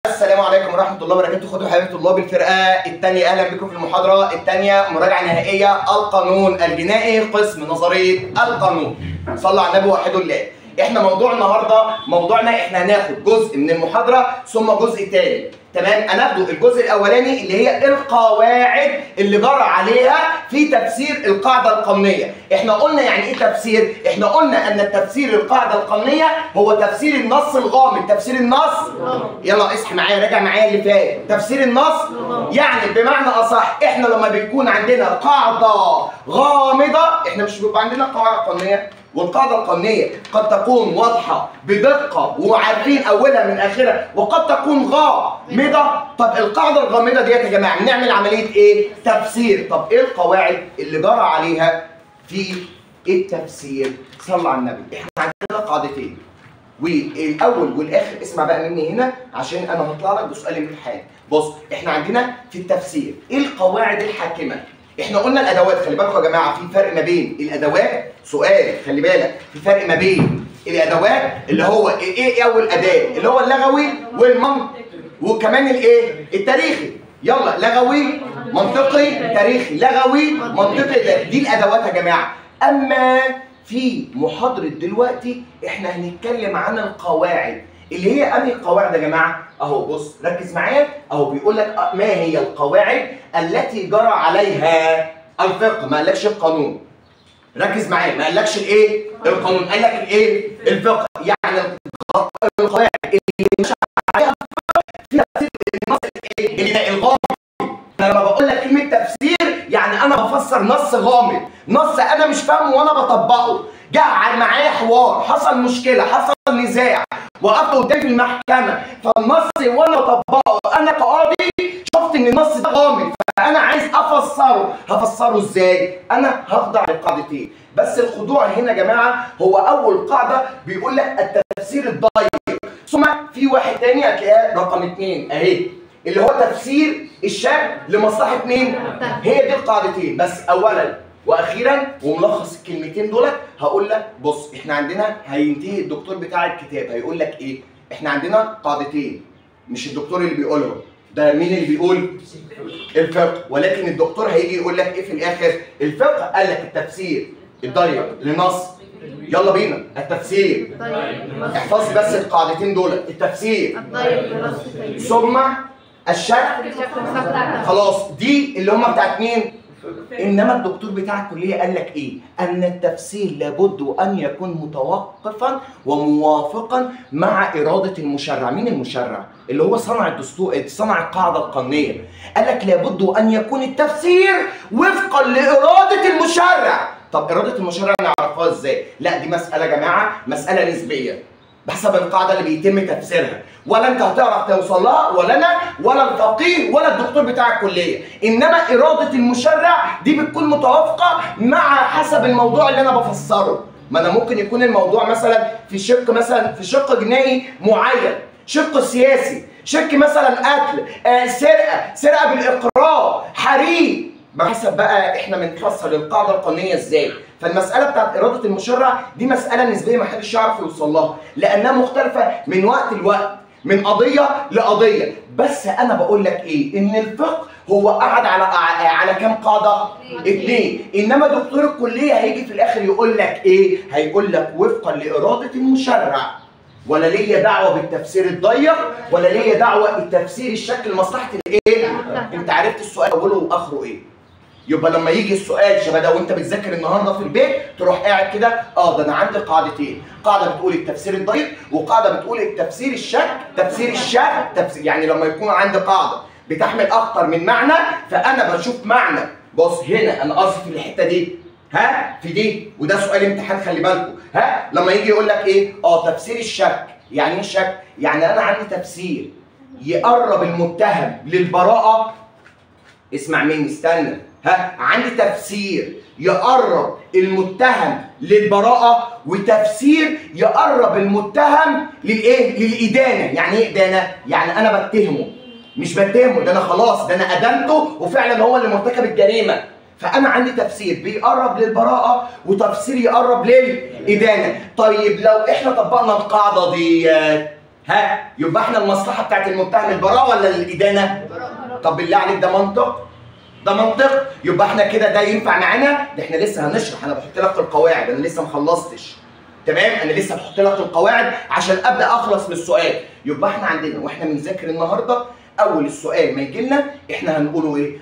السلام عليكم ورحمة الله وبركاته. خدوا حبايبي طلاب الفرقة الثانية، أهلا بكم في المحاضرة الثانية، مراجعة نهائية القانون الجنائي، قسم نظرية القانون. صلوا على النبي وحدوا الله. احنا موضوع النهارده، موضوعنا احنا هناخد جزء من المحاضرة ثم جزء تاني، تمام؟ هناخده الجزء الأولاني اللي هي القواعد اللي جرى عليها في تفسير القاعدة القانونية. احنا قلنا يعني ايه تفسير؟ احنا قلنا أن التفسير القاعدة القانونية هو تفسير النص الغامض، تفسير النص. يلا اصحى معايا، راجع معايا اللي فات. تفسير النص يعني بمعنى أصح احنا لما بيكون عندنا قاعدة غامضة، احنا مش بيبقى عندنا قواعد قانونية، والقاعدة القانونية قد تكون واضحة بدقة وعارفين أولها من آخرها، وقد تكون غامضة. طب القاعدة الغامضة ديت يا جماعة بنعمل عملية إيه؟ تفسير. طب إيه القواعد اللي جرى عليها في التفسير؟ صلى على النبي. إحنا عندنا قاعدتين، والأول والآخر اسمع بقى مني هنا عشان أنا هطلع لك بسؤال امتحان. بص، إحنا عندنا في التفسير إيه القواعد الحاكمة؟ احنا قلنا الادوات، خلي بالكم يا جماعة في فرق ما بين الادوات، سؤال خلي بالك، في فرق ما بين الادوات اللي هو ايه اول اداه اللي هو اللغوي والمنطقي، وكمان الايه التاريخي. يلا لغوي منطقي تاريخي، لغوي منطقي، دي الادوات يا جماعة. اما في محاضرة دلوقتي احنا هنتكلم عن القواعد اللي هي انهي القواعد يا جماعة؟ اهو بص ركز معايا، اهو بيقول لك ما هي القواعد التي جرى عليها الفقه. ما قالكش القانون، ركز معايا، ما قالكش الايه؟ القانون، قال لك الايه؟ الفقه. يعني القواعد اللي مش عليها الفقه في تفسير النص الايه؟ الغامض. انا لما بقول لك كلمة تفسير يعني انا بفسر نص غامض، نص انا مش فاهمه وانا بطبقه، جه معايا حوار، حصل مشكلة، حصل نزاع، وقفت قدام المحكمة، فالنص وانا بطبقه انا كقاضي شفت ان النص ده غامض، فانا عايز افسره. هفسره ازاي؟ انا هخضع لقاعدتين، بس الخضوع هنا يا جماعة هو اول قاعدة بيقول لك التفسير الضيق، ثم في واحد تاني هتلاقيها رقم 2 اهي اللي هو تفسير الشاب لمصلحة مين؟ هي دي القاعدتين بس. اولا واخيرا وملخص الكلمتين دولت هقول لك بص، احنا عندنا هينتهي الدكتور بتاع الكتاب هيقول لك ايه؟ احنا عندنا قاعدتين، مش الدكتور اللي بيقولهم، ده مين اللي بيقول؟ الفقه. ولكن الدكتور هيجي يقول لك ايه في الاخر؟ الفقه قال لك التفسير الضيق لنص، يلا بينا التفسير، احفظ بس القاعدتين دولت، التفسير الضيق ثم الشك، خلاص دي اللي هم بتاعت مين؟ انما الدكتور بتاع الكلية قال لك ايه؟ ان التفسير لابد ان يكون متوقفا وموافقا مع اراده المشرع. مين المشرع؟ اللي هو صنع الدستور، صنع القاعدة القانونية. قال لك لابد ان يكون التفسير وفقا لارادة المشرع. طب اراده المشرع نعرفها ازاي؟ لا دي مسالة يا جماعة، مسالة نسبيه بحسب القاعدة اللي بيتم تفسيرها، ولا انت هتعرف توصل لها ولا انا ولا الفقيه ولا الدكتور بتاع الكلية، انما اراده المشرع دي بتكون متوافقة مع حسب الموضوع اللي انا بفسره. ما انا ممكن يكون الموضوع مثلا في شق، مثلا في شق جنائي معين، شق سياسي، شق مثلا قتل، سرقه، سرقه بالاقرار، حريق، بحسب بقى احنا بنفسر القاعدة القانونية ازاي. فالمسالة بتاعت اراده المشرع دي مسالة نسبيه ما حدش يعرف يوصل لها لانها مختلفة من وقت لوقت، من قضية لقضيه. بس انا بقول لك ايه؟ ان الفقه هو قعد على كام قاعدة؟ 2. انما دكتور الكلية هيجي في الاخر يقول لك ايه؟ هيقول لك وفقا لارادة المشرع، ولا ليا دعوه بالتفسير الضيق، ولا ليا دعوه بالتفسير الشكل لمصلحة الايه؟ انت عرفت السؤال اوله واخره ايه؟ يبقى لما يجي السؤال شبه ده وانت بتذاكر النهارده في البيت تروح قاعد كده، ده انا عندي قاعدتين، قاعدة بتقول التفسير الضيق وقاعدة بتقول التفسير الشك، تفسير الشك، تفسير. يعني لما يكون عندي قاعدة بتحمل اكتر من معنى فانا بشوف معنى. بص هنا انا قصدي في الحتة دي، ها في دي، وده سؤال امتحان خلي بالكم. ها لما يجي يقول لك ايه؟ تفسير الشك. يعني ايه شك؟ يعني انا عندي تفسير يقرب المتهم للبراءه. اسمع مني، استنى، ها عندي تفسير يقرب المتهم للبراءة وتفسير يقرب المتهم للايه؟ للإدانة. يعني ايه إدانة؟ يعني أنا بتهمه، مش بتهمه، ده أنا خلاص، ده أنا أدانته وفعلا هو اللي مرتكب الجريمة. فأنا عندي تفسير بيقرب للبراءة وتفسير يقرب للإدانة. طيب لو إحنا طبقنا القاعدة دي ها يبقى احنا المصلحة بتاعت المتهم البراءة ولا الادانه؟ طب بالله عليك ده منطق؟ ده منطق؟ يبقى احنا كده ده ينفع معانا؟ ده احنا لسه هنشرح، انا بحط لك القواعد، انا لسه ما خلصتش. تمام؟ انا لسه بحط لك القواعد عشان ابدا اخلص من السؤال. يبقى احنا عندنا واحنا بنذاكر النهارده اول السؤال ما يجي لنا احنا هنقوله ايه؟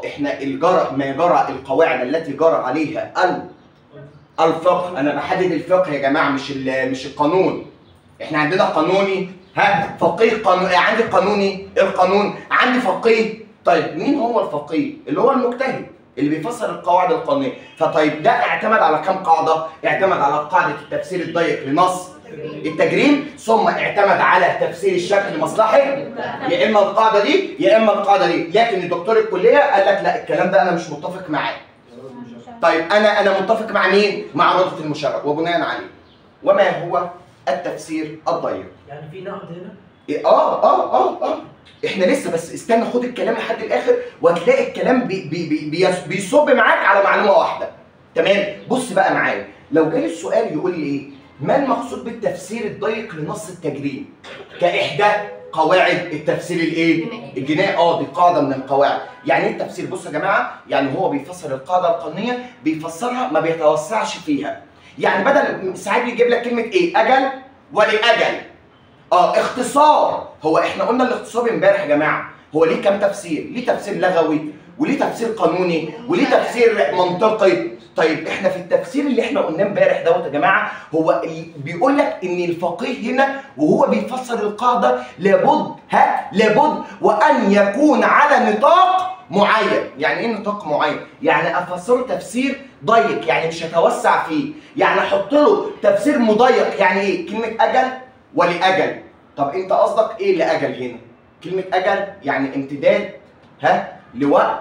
احنا الجرى ما جرى القواعد التي جرى عليها الفقه. انا بحدد الفقه يا جماعة مش القانون. احنا عندنا قانوني، ها فقيه قانوني، عندي قانوني القانون، عندي فقيه. طيب مين هو الفقيه؟ اللي هو المجتهد اللي بيفسر القواعد القانونية. فطيب ده اعتمد على كام قاعدة؟ اعتمد على قاعدة التفسير الضيق لنص التجريم، ثم اعتمد على تفسير الشكل لمصلحة، يا اما القاعدة دي يا اما القاعدة دي. لكن الدكتور الكلية قال لك لا الكلام ده انا مش متفق معاه. طيب انا متفق مع مين؟ مع رده المشرع، وبناء عليه وما هو التفسير الضيق. يعني في نقد هنا؟ احنا لسه، بس استنى خد الكلام لحد الاخر وهتلاقي الكلام بي بي بي بيصب معاك على معلومة واحدة. تمام؟ بص بقى معايا، لو جالي السؤال يقول لي ايه؟ ما المقصود بالتفسير الضيق لنص التجريم؟ كإحدى قواعد التفسير الايه؟ الجنائي. دي قاعدة من القواعد. يعني ايه التفسير؟ بصوا يا جماعة، يعني هو بيفسر القاعدة القانونية، بيفسرها ما بيتوسعش فيها. يعني بدل ساعات بيجيب لك كلمة ايه؟ اجل ولاجل. اختصار. هو احنا قلنا الاختصار امبارح يا جماعة، هو ليه كام تفسير؟ ليه تفسير لغوي، وليه تفسير قانوني، وليه تفسير منطقي. طيب احنا في التفسير اللي احنا قلناه امبارح دوت يا جماعة، هو بيقول لك ان الفقيه هنا وهو بيفسر القاعدة لابد لابد وان يكون على نطاق معين. يعني ايه نطاق معين؟ يعني افسره تفسير ضيق، يعني مش هتوسع فيه، يعني احط له تفسير مضيق. يعني ايه؟ كلمة اجل ولاجل. طب انت قصدك ايه لاجل هنا؟ كلمة اجل يعني امتداد لوقت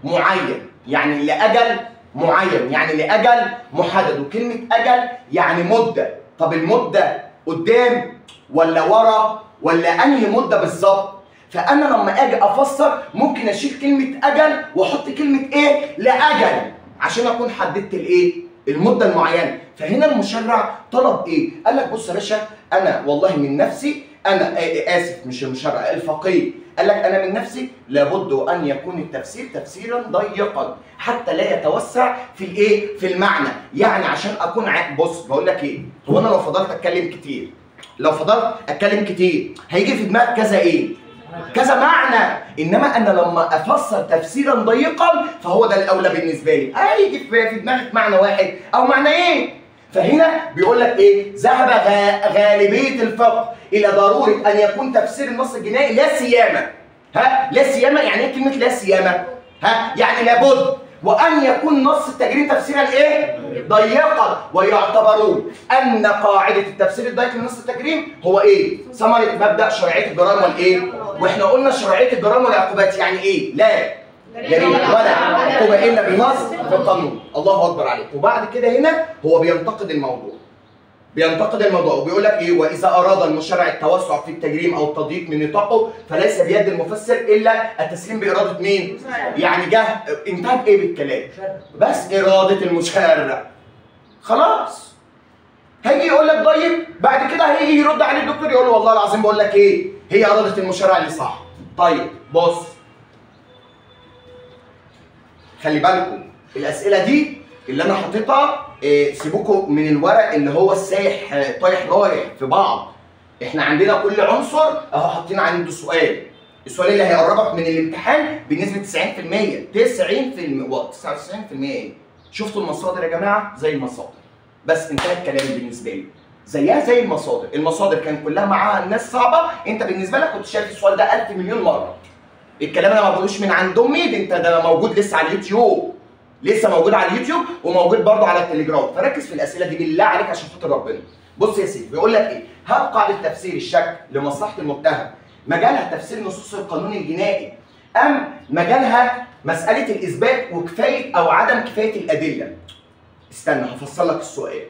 معين، يعني لاجل معين، يعني لاجل محدد. وكلمه اجل يعني مده. طب المدة قدام ولا ورا ولا انهي مده بالظبط؟ فانا لما اجي افسر ممكن اشيل كلمة اجل واحط كلمة ايه؟ لاجل، عشان اكون حددت الايه؟ المدة المعينة. فهنا المشرع طلب ايه؟ قال لك بص يا باشا، انا والله من نفسي، انا اسف مش المشرع، الفقيه قال لك انا من نفسي لابد ان يكون التفسير تفسيرا ضيقا حتى لا يتوسع في الايه؟ في المعنى. يعني عشان اكون بص بقول لك ايه؟ هو انا لو فضلت اتكلم كتير، لو فضلت اتكلم كتير هيجي في دماغك كذا ايه؟ كذا معنى. انما انا لما افسر تفسيرا ضيقا فهو ده الاولى بالنسبة لي، هيجي في دماغك معنى واحد او معنى ايه. فهنا بيقول لك ايه؟ ذهب غالبية الفقه الى ضرورة ان يكون تفسير النص الجنائي لا سيما. لا سيما يعني ايه كلمة لا سيما؟ يعني لابد وان يكون نص التجريم تفسيرا ايه؟ ضيقا. ويعتبرون ان قاعدة التفسير الضيق لنص التجريم هو ايه؟ ثمره مبدا شرعية الجرائم والايه؟ واحنا قلنا شرعية الجرائم والعقوبات يعني ايه؟ لا جريمة ولا عقوبه الا بنص في القانون. الله اكبر عليك. وبعد كده هنا هو بينتقد الموضوع، بينتقد الموضوع وبيقول لك ايه؟ واذا اراد المشرع التوسع في التجريم او التضييق من نطاقه فليس بيد المفسر الا التسليم باراده مين؟ يعني جه انتهى بايه بالكلام؟ بس اراده المشرع. خلاص. هيجي يقول لك طيب، بعد كده هيجي يرد عليه الدكتور يقول له والله العظيم بقول لك ايه؟ هي اراده المشرع اللي صح. طيب بص، خلي بالكم الاسئلة دي اللي انا حاططها سيبوكوا من الورق اللي هو السايح طايح رايح في بعض. احنا عندنا كل عنصر اهو حاطين عنده سؤال، السؤال اللي هيقربك من الامتحان بنسبة 90%، 90% و 99% ايه؟ شفتوا المصادر يا جماعة؟ زي المصادر. بس انتهى الكلام بالنسبة لي. زيها زي المصادر، المصادر كان كلها معاها الناس صعبة، انت بالنسبة لك كنت شايف السؤال ده 1000 مليون مرة. الكلام انا ما بقولوش من عند امي، ده انت ده موجود لسه على اليوتيوب. لسه موجود على اليوتيوب وموجود برضه على التليجرام، فركز في الاسئلة دي بالله عليك عشان خاطر ربنا. بص يا سيدي، بيقول لك ايه؟ هل قاعدة تفسير الشك لمصلحة المتهم مجالها تفسير نصوص القانون الجنائي ام مجالها مسالة الاثبات وكفاية او عدم كفاية الادلة؟ استنى هفصل لك السؤال.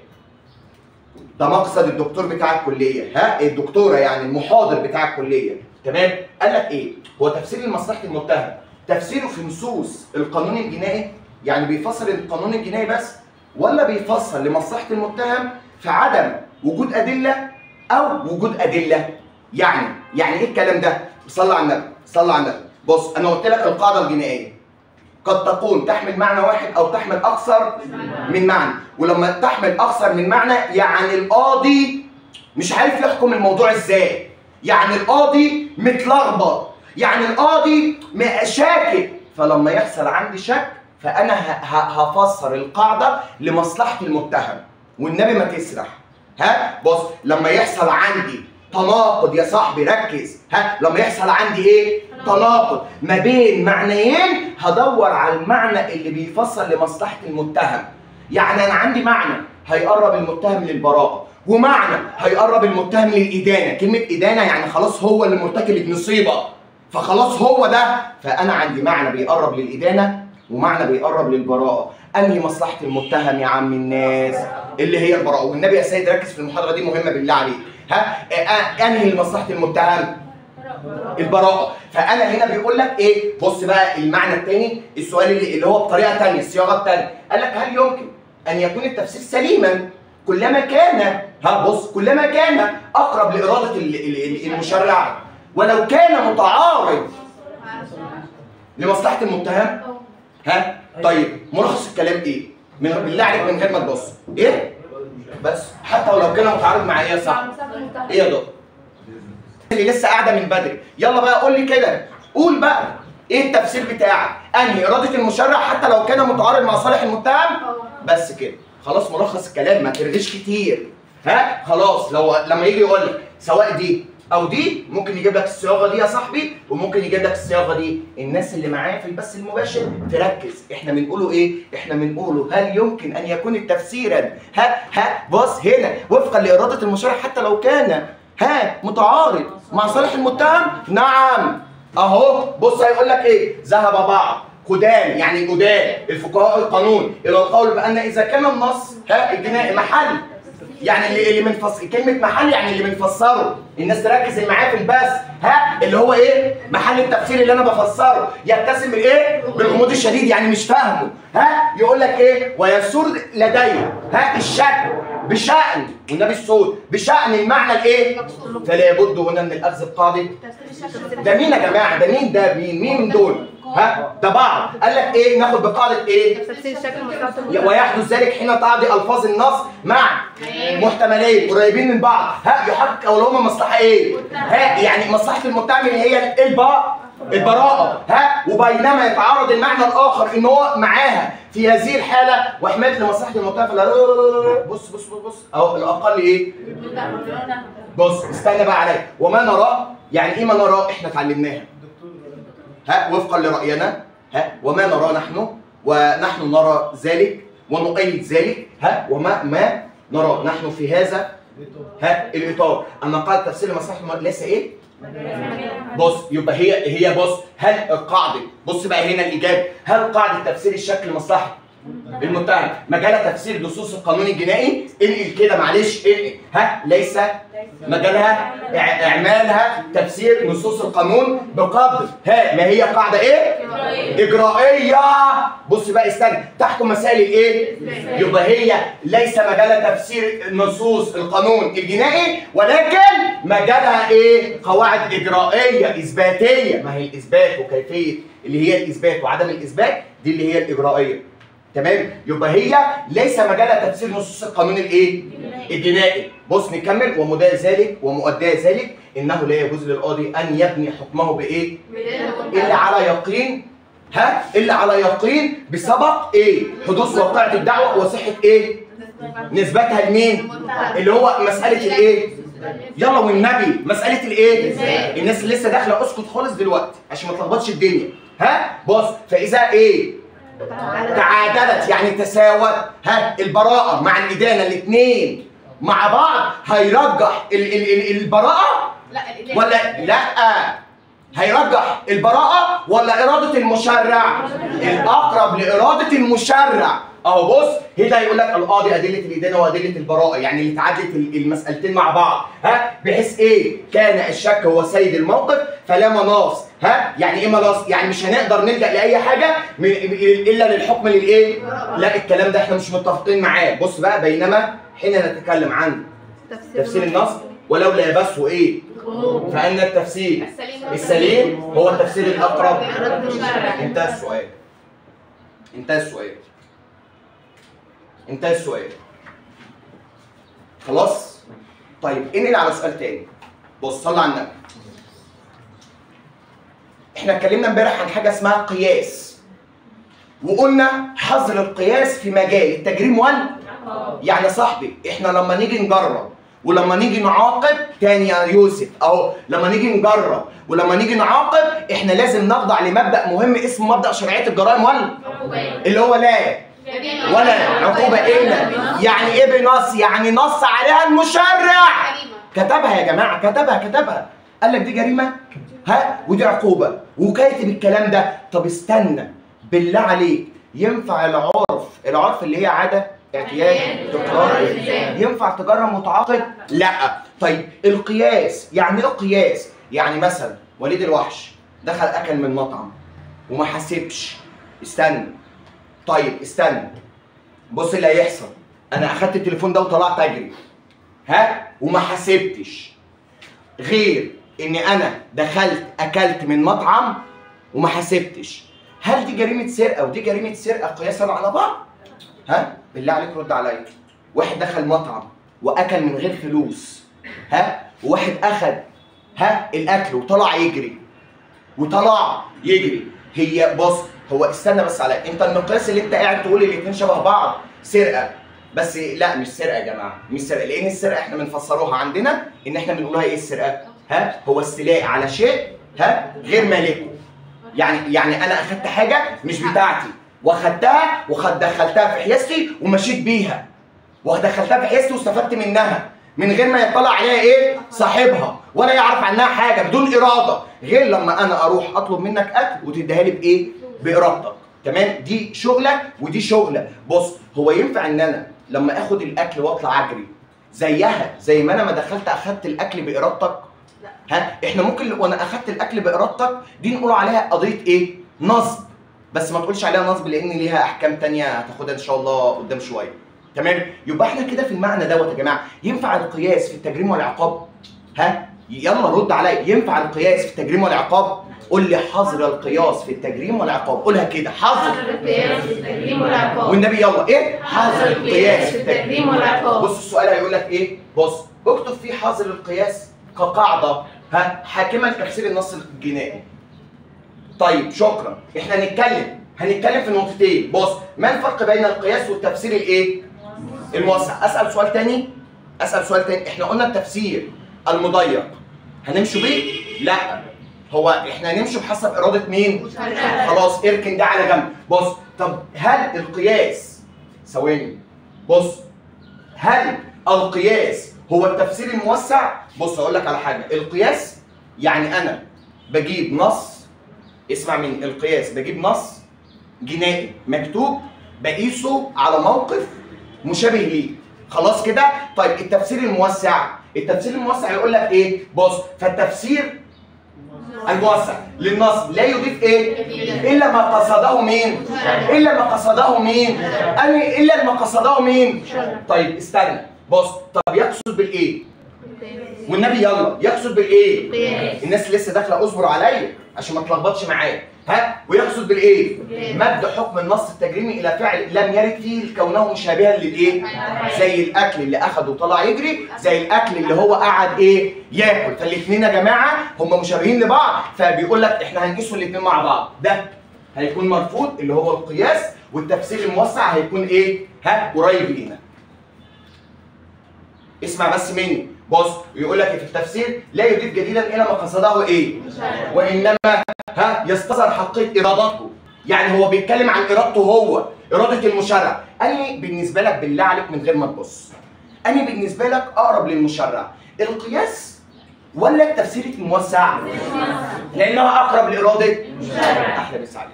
ده مقصد الدكتور بتاع الكلية، الدكتورة يعني المحاضر بتاع الكلية، تمام؟ قال لك ايه؟ هو تفسير لمصلحة المتهم تفسيره في نصوص القانون الجنائي، يعني بيفسر القانون الجنائي بس، ولا بيفسر لمصلحة المتهم في عدم وجود أدلة أو وجود أدلة؟ يعني ايه الكلام ده؟ صلى على النبي، صلى على النبي. بص انا قلت لك القاعدة الجنائية قد تكون تحمل معنى واحد او تحمل اكثر من معنى، ولما تحمل اكثر من معنى يعني القاضي مش عارف يحكم الموضوع ازاي، يعني القاضي متلخبط، يعني القاضي شاكك. فلما يحصل عندي شك فانا هفسر القاعدة لمصلحة المتهم، والنبي ما تسرح. ها بص لما يحصل عندي تناقض يا صاحبي ركز، ها لما يحصل عندي ايه؟ تناقض ما بين معنيين، هدور على المعنى اللي بيفصل لمصلحة المتهم. يعني انا عندي معنى هيقرب المتهم للبراءة، ومعنى هيقرب المتهم للإدانة. كلمة إدانة يعني خلاص هو اللي مرتكب المصيبة، فخلاص هو ده. فأنا عندي معنى بيقرب للإدانة ومعنى بيقرب للبراءة. أنهي مصلحة المتهم يا عم الناس؟ اللي هي البراءة. والنبي يا سيد ركز في المحاضرة دي مهمة بالله عليك. ها أنهي مصلحة المتهم؟ البراءة. فأنا هنا بيقول لك إيه؟ بص بقى المعنى الثاني، السؤال اللي هو بطريقة ثانية، الصياغة الثانية، قال لك هل يمكن أن يكون التفسير سليما كلما كان، ها بص، كلما كان أقرب لإرادة المشرع ولو كان متعارض لمصلحة المتهم؟ ها؟ طيب ملخص الكلام إيه؟ من بالله عليك من غير ما تبص، إيه؟ بس حتى ولو كان متعارض مع إيه يا صاحبي؟ إيه يا دكتور؟ اللي لسه قاعدة من بدري، يلا بقى قول لي كده، قول بقى إيه التفسير بتاعك؟ أنهي إرادة المشرع حتى لو كان متعارض مع صالح المتهم؟ بس كده، خلاص ملخص الكلام، ما ترغيش كتير. ها؟ خلاص لو لما يجي يقول لك سواء دي او دي، ممكن يجيب لك الصياغة دي يا صاحبي، وممكن يجيب لك الصياغة دي. الناس اللي معايا في البث المباشر تركز، احنا بنقوله ايه؟ احنا بنقوله هل يمكن ان يكون التفسيرا، ها ها بص هنا، وفقا لارادة المشرع حتى لو كان ها متعارض مع صالح المتهم؟ نعم. اهو بص هيقول لك ايه؟ ذهب بعض قدام، يعني قدام الفقهاء القانون الى القول بان اذا كان النص ها الجنائي محل، يعني اللي منفصل، كلمة محل يعني اللي بنفسره، الناس تركز اللي معايا في البث، ها اللي هو ايه؟ محل التفسير اللي انا بفسره، يتسم بالايه؟ بالغموض الشديد، يعني مش فاهمه، ها يقول لك ايه؟ ويسور لدي ها الشك بشأن، والنبي الصوت بشأن المعنى الايه؟ فلا بد هنا من الاخذ بقاعدة. ده مين يا جماعة؟ ده مين؟ ده مين؟ مين من دول؟ ها ده بعض قال لك ايه؟ ناخد بقاعدة ايه؟ ويحدث ذلك حين تعضي الفاظ النص مع محتملين قريبين من بعض، ها يحقق اولهما مصلحة ايه؟ ها يعني مصلحة المتهم اللي هي البراءة، ها وبينما يتعارض المعنى الاخر ان هو معاها في هذه الحالة وحماية لمصلحة المتهم. فلا بص بص بص اهو الاقل ايه؟ بص استنى بقى عليا. وما نراه، يعني ايه ما نراه؟ احنا اتعلمناها ها وفقا لرأينا، ها وما نراه نحن، ونحن نرى ذلك ونؤيد ذلك، ها وما ما نراه نحن في هذا ها الاطار ان قاعدة تفسير لمصلحة ليس ايه؟ بص يبقى هي بص هل القاعدة، بص بقى هنا الاجابة، هل قاعدة تفسير الشك لمصلحة المتهم مجال تفسير نصوص القانون الجنائي؟ انقل كده معلش، انقل، ها ليس مجالها اعمالها تفسير نصوص القانون بقدر ها ما هي قاعدة ايه؟ اجرائيه. بص بقى استنى، تحكم مسائل الايه؟ يبقى هي ليس مجالها تفسير نصوص القانون الجنائي، ولكن مجالها ايه؟ قواعد اجرائيه اثباتيه. ما هي الاثبات وكيفية اللي هي الاثبات وعدم الاثبات دي اللي هي الاجرائيه، تمام؟ يبقى هي ليس مجالها تفسير نصوص القانون الايه؟ الجنائي. بص نكمل. ومدعي ذلك ومؤدي ذلك انه لا يجوز للقاضي ان يبني حكمه بايه؟ الا على يقين، ها؟ الا على يقين بسبق ايه؟ حدوث واقعة الدعوة وصحة ايه؟ نسبتها لمين؟ اللي هو مسألة الايه؟ يلا والنبي مسألة الايه؟ الناس اللي لسه داخلة اسكت خالص دلوقتي عشان ما تلخبطش الدنيا، ها؟ بص فإذا ايه؟ تعادلت يعني تساوت، ها البراءة مع الإدانة الاثنين مع بعض، هيرجح البراءة؟ لا ولا لا هيرجح البراءة ولا إرادة المشرع؟ الأقرب لإرادة المشرع. أهو بص هنا هيقول لك القاضي أدلة الإدانة وأدلة البراءة، يعني اللي تعادلت المسألتين مع بعض، ها بحيث إيه؟ كان الشك هو سيد الموقف فلا مناص، ها يعني إيه مناص؟ يعني مش هنقدر نلجأ لأي حاجة إلا للحكم للإيه؟ لا الكلام ده إحنا مش متفقين معاه. بص بقى، بينما حين نتكلم عن تفسير النص ولو لابسه إيه؟ فان التفسير السليم هو التفسير الاقرب. انتهى السؤال. انتهى السؤال. انتهى السؤال. خلاص؟ طيب انقل على سؤال تاني. بص صلى على النبي. احنا اتكلمنا امبارح عن حاجة اسمها قياس، وقلنا حظر القياس في مجال التجريم يعني صاحبي احنا لما نيجي نجرب ولما نيجي نعاقب، تاني يا يوسف اهو، لما نيجي نجرب ولما نيجي نعاقب احنا لازم نخضع لمبدأ مهم اسمه مبدأ شرعية الجرائم اللي هو لا ولا عقوبة إلا. يعني ايه بنص؟ يعني نص عليها المشرع، كتبها يا جماعة، كتبها، قال لك دي جريمة ها ودي عقوبة، وكاتب الكلام ده. طب استنى بالله عليك، ينفع العرف اللي هي عادة، اعتياد، تكرار، ينفع تجرم وتعاقب؟ لا. طيب القياس، يعني ايه قياس؟ يعني مثلا وليد الوحش دخل اكل من مطعم وما حاسبش، استنى، طيب استنى، بص اللي هيحصل، انا اخدت التليفون ده وطلعت اجري ها وما حاسبتش، غير ان انا دخلت اكلت من مطعم وما حاسبتش، هل دي جريمة سرقه ودي جريمة سرقه قياسا على بعض؟ ها بالله عليك رد عليا. واحد دخل مطعم واكل من غير فلوس ها، وواحد اخد ها الاكل وطلع يجري، هي بص، هو استنى بس عليا، انت المقياس اللي انت قاعد تقول الاثنين شبه بعض سرقه، بس لا مش سرقه يا جماعة، مش سرقه، لان السرقة احنا بنفسروها عندنا ان احنا بنقولها ايه السرقة؟ ها هو استيلاء على شيء ها غير مالكه، يعني انا اخدت حاجة مش بتاعتي واخدتها ودخلتها في حيازتي ومشيت بيها، ودخلتها في حيازتي واستفدت منها من غير ما يطلع عليها ايه؟ صاحبها ولا يعرف عنها حاجة، بدون اراده، غير لما انا اروح اطلب منك اكل وتديها لي بايه؟ بارادتك. تمام؟ دي شغله ودي شغله. بص، هو ينفع ان انا لما اخد الاكل واطلع اجري زيها زي ما انا ما دخلت اخدت الاكل بارادتك؟ ها احنا ممكن وانا اخدت الاكل بارادتك دي نقول عليها قضية ايه؟ نصب، بس ما تقولش عليها نصب لان ليها احكام تانية هتاخدها ان شاء الله قدام شوية. تمام؟ يبقى احنا كده في المعنى دوت يا جماعة، ينفع القياس في التجريم والعقاب؟ ها؟ يلا رد عليا، ينفع القياس في التجريم والعقاب؟ قول لي حظر القياس في التجريم والعقاب، قولها كده، حظر القياس في التجريم والعقاب. والنبي يلا ايه؟ حظر القياس في التجريم والعقاب. بص السؤال هيقول لك ايه؟ بص اكتب فيه حظر القياس كقاعدة ها حاكمه لتفسير النص الجنائي. طيب شكرا، احنا هنتكلم في نقطتين. بص، ما الفرق بين القياس والتفسير الايه؟ الموسع. اسال سؤال تاني، احنا قلنا التفسير المضيق هنمشي بيه؟ لا، هو احنا هنمشي بحسب اراده مين؟ خلاص اركن ده على جنب. بص، طب هل القياس، ثواني، بص، هل القياس هو التفسير الموسع؟ بص اقول لك على حاجة، القياس يعني انا بجيب نص، اسمع مني، القياس بجيب نص جنائي مكتوب بقيسه على موقف مشابه ليه، خلاص كده؟ طيب التفسير الموسع، التفسير الموسع يقول لك ايه؟ بص، فالتفسير الموسع للنص لا يضيف ايه؟ الا ما قصده مين؟ الا ما قصده مين؟ الا ما قصده مين؟ طيب استنى، بص، طب يقصد بالايه؟ والنبي يلا، يقصد بالايه؟ الناس اللي لسه داخله اصبر عليا عشان ما تلخبطش معايا، ها؟ ويقصد بالايه؟ مد حكم النص التجريمي الى فعل لم يرد فيه كونه مشابها للايه؟ زي الاكل اللي اخده وطلع يجري، زي الاكل اللي هو قعد ايه؟ ياكل، فالاثنين يا جماعة هم مشابهين لبعض، فبيقول لك احنا هنقيسوا الاثنين مع بعض، ده هيكون مرفوض اللي هو القياس، والتفسير الموسع هيكون ايه؟ ها؟ قريب لينا. اسمع بس مني، بص، يقول لك في التفسير لا يضيف جديدا الى ما قصده ايه؟ وانما ها يستصغر حقيقة ارادته، يعني هو بيتكلم عن ارادته هو، اراده المشرع. اني بالنسبة لك بالله عليك من غير ما تبص، اني بالنسبة لك اقرب للمشرع، القياس ولا التفسير الموسع؟ لانها اقرب لارادة المشرع. احلى بس عليك.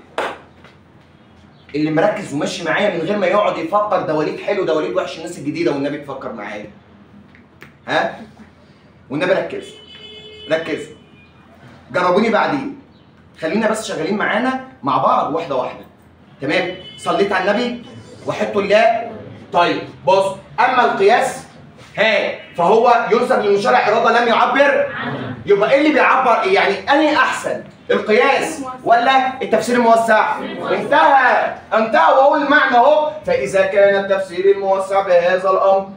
اللي مركز وماشي معايا من غير ما يقعد يفكر ده وليد حلو ده وليد وحش، الناس الجديدة والنبي تفكر معايا. ها؟ والنبي ركزوا، ركزوا، جربوني بعدين، خلينا بس شغالين معانا مع بعض واحدة واحدة. تمام؟ صليت على النبي وحدت الله. طيب بص، اما القياس ها فهو ينسب للمشرع اراده لم يعبر يبقى ايه اللي بيعبر ايه؟ يعني انهي احسن؟ القياس ولا التفسير الموسع؟ انتهى انتهى، وهو المعنى اهو. فاذا كان التفسير الموسع بهذا الامر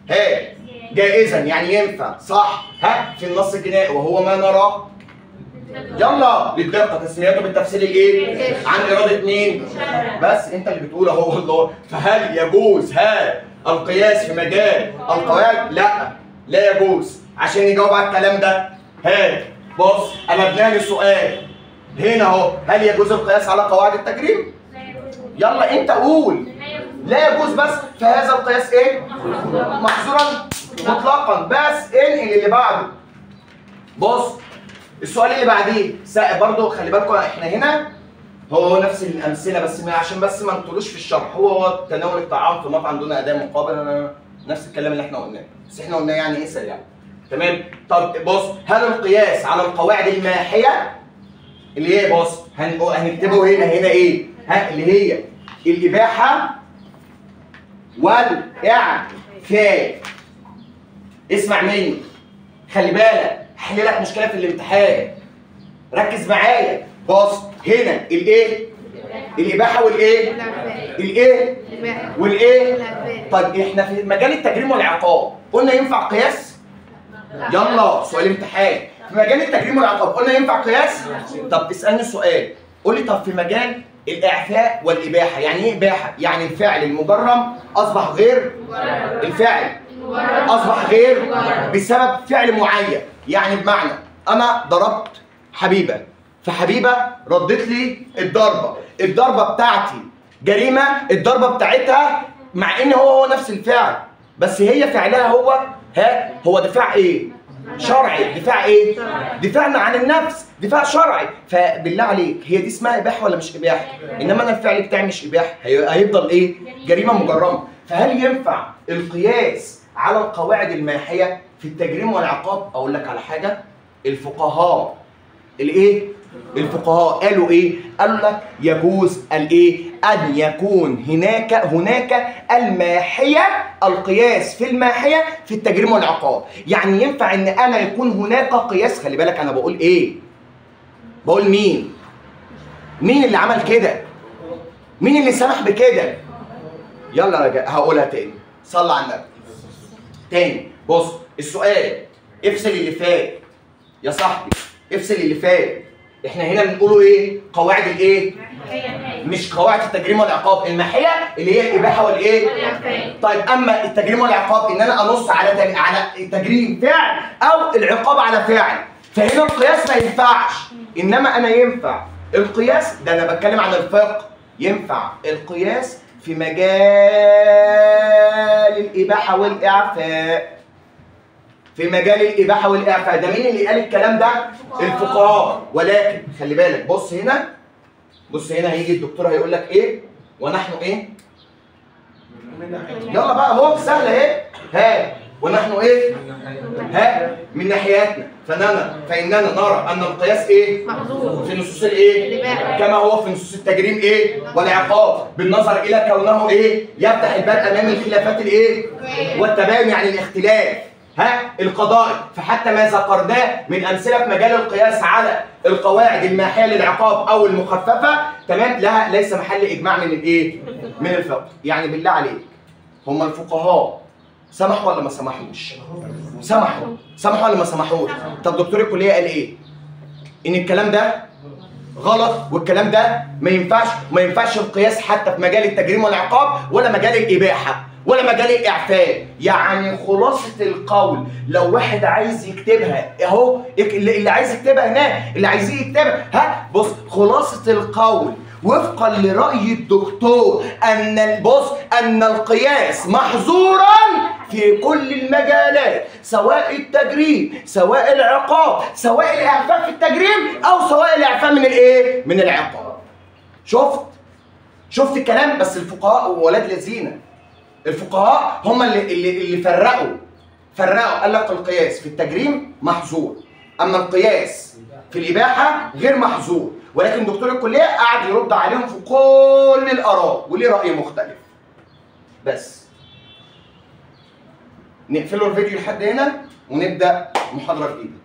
ها جائزا، يعني ينفع صح ها في النص الجنائي، وهو ما نراه يلا للدقه تسميته بالتفسير الايه؟ عن اراده مين؟ بس انت اللي بتقول اهو والله. فهل يجوز ها القياس في مجال القواعد؟ لا لا يجوز. عشان يجاوب على الكلام ده ها بص قلبناه لسؤال هنا اهو، هل يجوز القياس على قواعد التجريم؟ يلا انت قول لا يجوز، بس فهذا القياس ايه؟ محظورا مطلقا. بس انقل اللي بعده. بص السؤال اللي بعديه برضه خلي بالكم احنا هنا هو نفس الامثلة، بس عشان بس ما نطولوش في الشرح. هو تناول الطعام في مطعم دون اداء مقابل، نفس الكلام اللي احنا قلناه، بس احنا قلناه يعني ايه سريع. تمام؟ طب بص، هل القياس على القواعد الماحيه اللي هي بص هنكتبه هنا هنا ايه؟ ها اللي هي الاباحة والاعفاء. اسمع مني، خلي بالك، هحل لك مشكلة في الامتحان، ركز معايا. بص هنا الايه؟ الاباحة والايه؟ الايه؟ والايه؟ طيب احنا في مجال التجريم والعقاب قلنا ينفع قياس؟ يلا سؤال امتحان. في مجال التجريم والعقاب قلنا ينفع قياس؟ طب اسالني سؤال، قول لي طب في مجال الاعفاء والاباحة، يعني ايه اباحه؟ يعني الفعل المجرم اصبح غير الفعل اصبح غير بسبب فعل معين. يعني بمعنى انا ضربت حبيبه، فحبيبه ردت لي الضربة، الضربة بتاعتي جريمة، الضربة بتاعتها مع ان هو نفس الفعل، بس هي فعلها هو ها هو دفاع ايه؟ شرعي. دفاع ايه؟ دفاعنا عن النفس، دفاع شرعي. فبالله عليك هي دي اسمها اباحه ولا مش اباحه؟ انما انا الفعل بتاعي مش اباحه، هيفضل ايه؟ جريمة مجرمه. فهل ينفع القياس على القواعد الماحيه في التجريم والعقاب؟ اقول لك على حاجة، الفقهاء الايه؟ الفقهاء قالوا ايه؟ قالوا لك يجوز الايه؟ ان يكون هناك الماحيه، القياس في الماحيه في التجريم والعقاب. يعني ينفع ان انا يكون هناك قياس. خلي بالك انا بقول ايه؟ بقول مين؟ مين اللي عمل كده؟ مين اللي سمح بكده؟ يلا رجاء هقولها تاني، صلى على النبي. تاني بص السؤال، افصل اللي فات يا صاحبي، افصل اللي فات. احنا هنا بنقوله ايه؟ قواعد الايه؟ مش قواعد التجريم والعقاب، الماحيه اللي هي الاباحة والايه؟ طيب اما التجريم والعقاب ان انا انص على على تجريم فعل او العقاب على فعل، فهنا القياس ما ينفعش. انما انا ينفع القياس ده، انا بتكلم عن الفقه، ينفع القياس في مجال الاباحة والاعفاء. في مجال الاباحة والاعفاء، ده مين اللي قال الكلام ده؟ الفقهاء. ولكن خلي بالك، بص هنا، بص هنا هيجي الدكتور هيقول لك ايه؟ ونحن ايه؟ يلا بقى اهو سهلة اهي. ها ونحن ايه؟ ها من ناحيتنا فاننا نرى ان القياس ايه؟ محظور في نصوص الايه؟ كما هو في نصوص التجريم ايه؟ والعقاب، بالنظر الى كونه ايه؟ يفتح الباب امام الخلافات الايه؟ والتباين، يعني الاختلاف ها القضائي. فحتى ما ذكرناه من امثلة في مجال القياس على القواعد الماحيه للعقاب او المخففة، تمام، لها ليس محل اجماع من الايه؟ من الفقه. يعني بالله عليك هم الفقهاء سمحوا ولا ما سمحوش؟ سمحوا. سمحوا ولا ما سمحوش؟ طب دكتور الكلية قال ايه؟ ان الكلام ده غلط والكلام ده ما ينفعش، وما ينفعش القياس حتى في مجال التجريم والعقاب ولا مجال الاباحة ولا مجال الاعفاء. يعني خلاصه القول لو واحد عايز يكتبها اهو، اللي عايز يكتبها هناك، اللي عايزين يكتبها ها بص، خلاصه القول وفقا لراي الدكتور ان بص ان القياس محظورا في كل المجالات، سواء التجريم سواء العقاب سواء الاعفاء في التجريم او سواء الاعفاء من الايه؟ من العقاب. شفت الكلام؟ بس الفقهاء وولاد لذينه، الفقهاء هم اللي فرقوا، قال لك القياس في التجريم محظور، اما القياس في الاباحة غير محظور. ولكن دكتور الكلية قعد يرد عليهم في كل الاراء وليه راي مختلف. بس نقفلوا الفيديو لحد هنا ونبدا محاضرة جديدة.